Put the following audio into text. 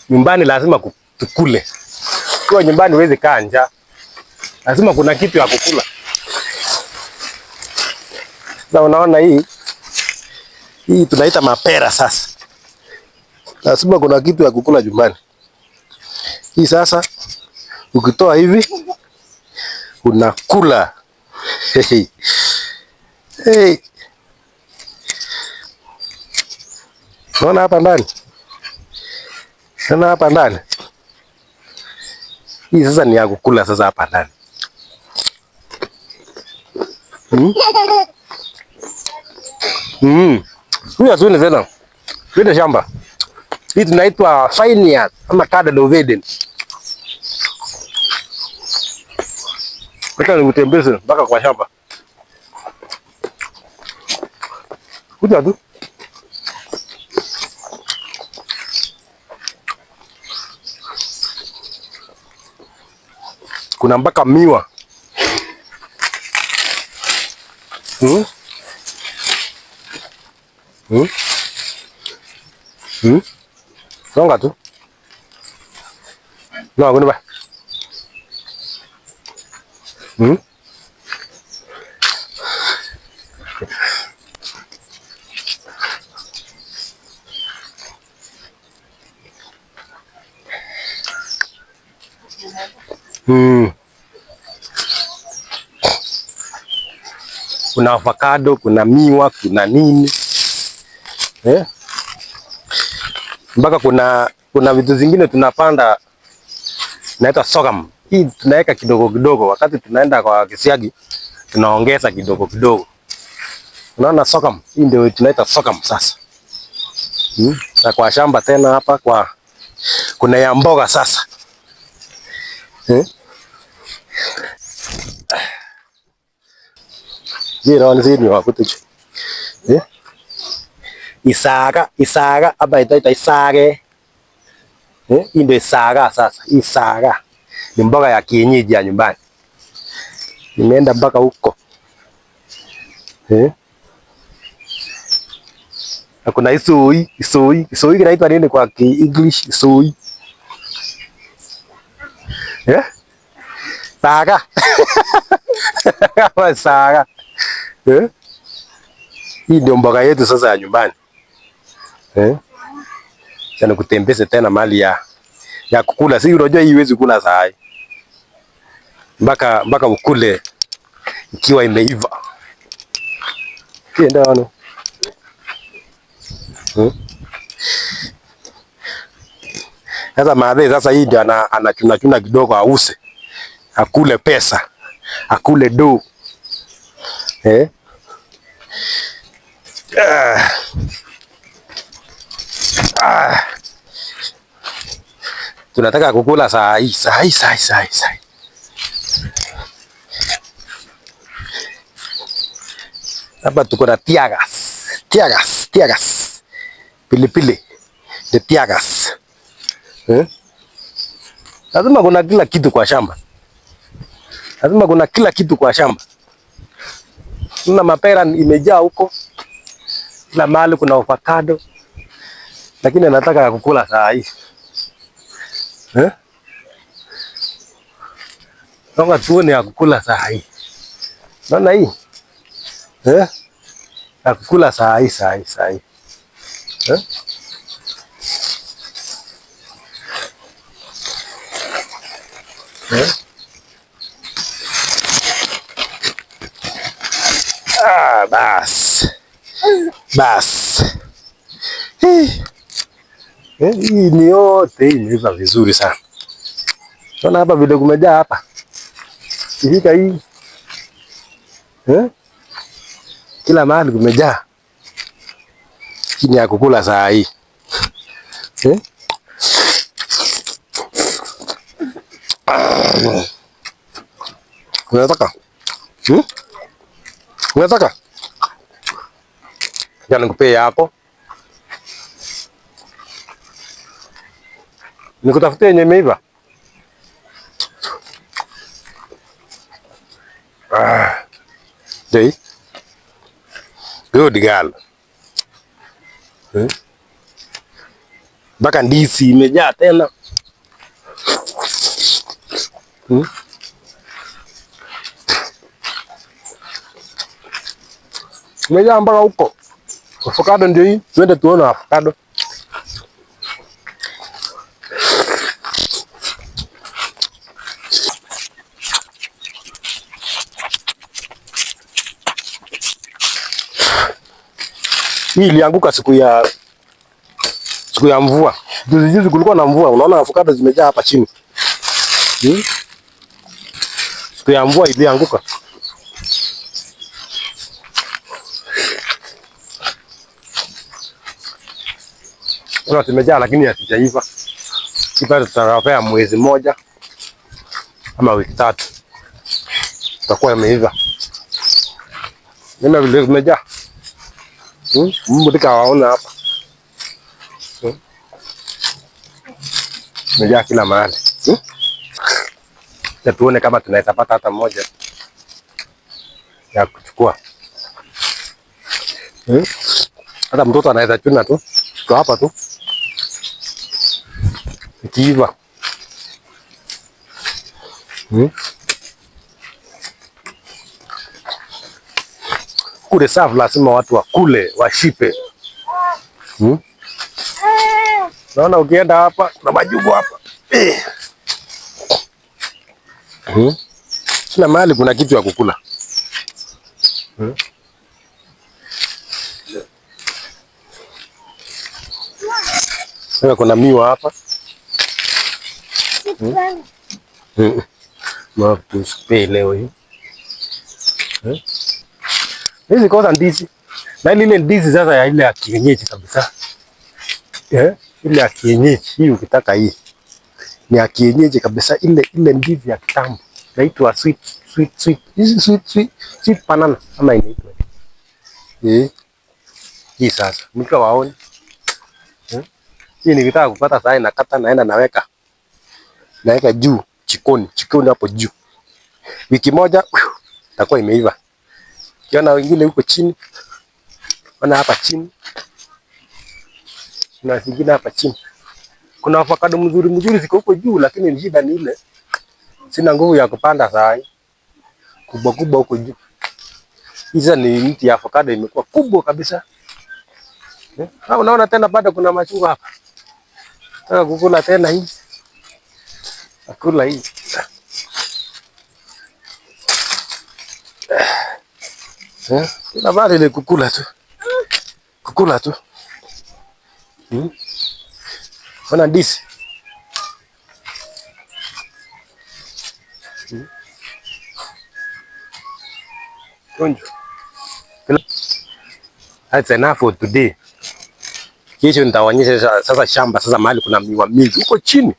Nyumbani lazima tukule. Kwa nyumbani huwezi kaa njaa. Lazima kuna kitu ya kukula. Sasa unaona hii tunaita mapera sasa. Lazima kuna kitu ya kukula nyumbani. Hii sasa ukitoa hivi unakula. Hey. Hey. Unaona hapa ndani? Unaona hapa ndani? Hii sasa ni ya kukula sasa hapa ndani. Huyu asuni tena. Twende shamba. Hii tunaitwa vineyard ama Garden of Eden. Wacha nikutembeze mpaka kwa shamba. Kuja tu. Kuna mpaka miwa. Songa tu. No, kuna ba. Kuna avocado, kuna miwa, kuna nini? Mpaka kuna vitu zingine tunapanda inaitwa sorghum. Hii tunaweka kidogo kidogo, wakati tunaenda kwa kisiagi tunaongeza kidogo kidogo. Unaona sorghum, hii ndio tunaita sorghum sasa. Na kwa shamba tena hapa kwa kuna ya mboga sasa. Isaga, isaga, hapa itaita isage. Hii ndio isaga sasa, isaga. Ni mboga ya kienyeji ya nyumbani. Nimeenda mpaka huko. Na kuna isoi, isoi, isoi inaitwa nini kwa English? Isoi. Saga. Kama saga. Hii ndio mboga yetu sasa ya nyumbani. Sana kutembeze tena mali ya kukula. Si unajua hii huwezi kula saa hii. Mpaka ukule ikiwa imeiva. Kienda ano. Sasa maadhe sasa hii ndio anachuna chuna kidogo ause. Akule pesa. Akule do. Tunataka kukula saa hii, saa hii, saa hii, saa hii, saa hii. Hapa tuko na tiagas. Tiagas, tiagas. Pilipili. The tiagas. Lazima kuna kila kitu kwa shamba. Lazima kuna kila kitu kwa shamba. Kuna mapera imejaa huko. Kila mahali kuna avocado. Lakini nataka kukula saa hii. Naomba tuone ya kukula saa hii. Naona hii? Ya kukula saa hii, saa hii, saa hii. Bas. Bas. Hii ni yote hii imeiva vizuri sana. Unaona hapa vile kumejaa hapa. Ikifika hii. Kila mahali kumejaa. Hii ni ya kukula saa hii. Unataka? Unataka? Jana nikupee yako. Nikutafutie yenye imeiva. Ndio hii. Good girl. Mpaka ndizi imejaa tena. Imejaa mpaka huko. Avocado ndio hii. Twende tuone avocado. Hii ilianguka siku ya mvua. Juzi juzi kulikuwa na mvua. Unaona avocado zimejaa hapa chini. Siku ya mvua ilianguka. Kuna zimejaa lakini hazijaiva. Bado tutawapea mwezi mmoja ama wiki 3. Tutakuwa imeiva. Nina vile zimejaa. Mbu waona hapa. Imejaa kila mahali. Tuone kama tunaweza pata hata moja ya kuchukua. Hata mtoto anaweza chuna tu. Kwa hapa tu. Ikiiva. Kule safu lazima watu wakule, washipe. Naona ukienda hapa kuna majugu hapa. Kila mahali kuna kitu ya kukula. Kuna miwa hapa. Leo hii. Hizi kosa ndizi. Na ile ndizi sasa ya ile ya kienyeji kabisa. Ile ya kienyeji hii ukitaka hii. Ni ya kienyeji kabisa, ile ndizi ya kitambo. Inaitwa sweet sweet sweet. Hizi sweet sweet sweet banana ama inaitwa. Hii sasa mtu waone. Hii nikitaka kupata saa nakata naenda naweka. Naweka juu jikoni, jikoni hapo juu. Wiki moja itakuwa imeiva. Kiona wengine huko chini. Ona hapa chini. Kuna zingine hapa chini. Kuna avocado mzuri mzuri ziko huko juu lakini shida ni ile sina nguvu ya kupanda saa hii. Kubwa kubwa huko juu. Hizi ni mti ya avocado imekuwa kubwa kabisa. Unaona tena bado kuna machungwa hapa. Nataka kukula tena hii. Nakula hii. Kila bali ni kukula tu. Kukula tu. Ona ndizi. Onjo. That's enough for today. Kesho nitaonyesha sasa shamba sasa mahali kuna miwa mingi huko chini.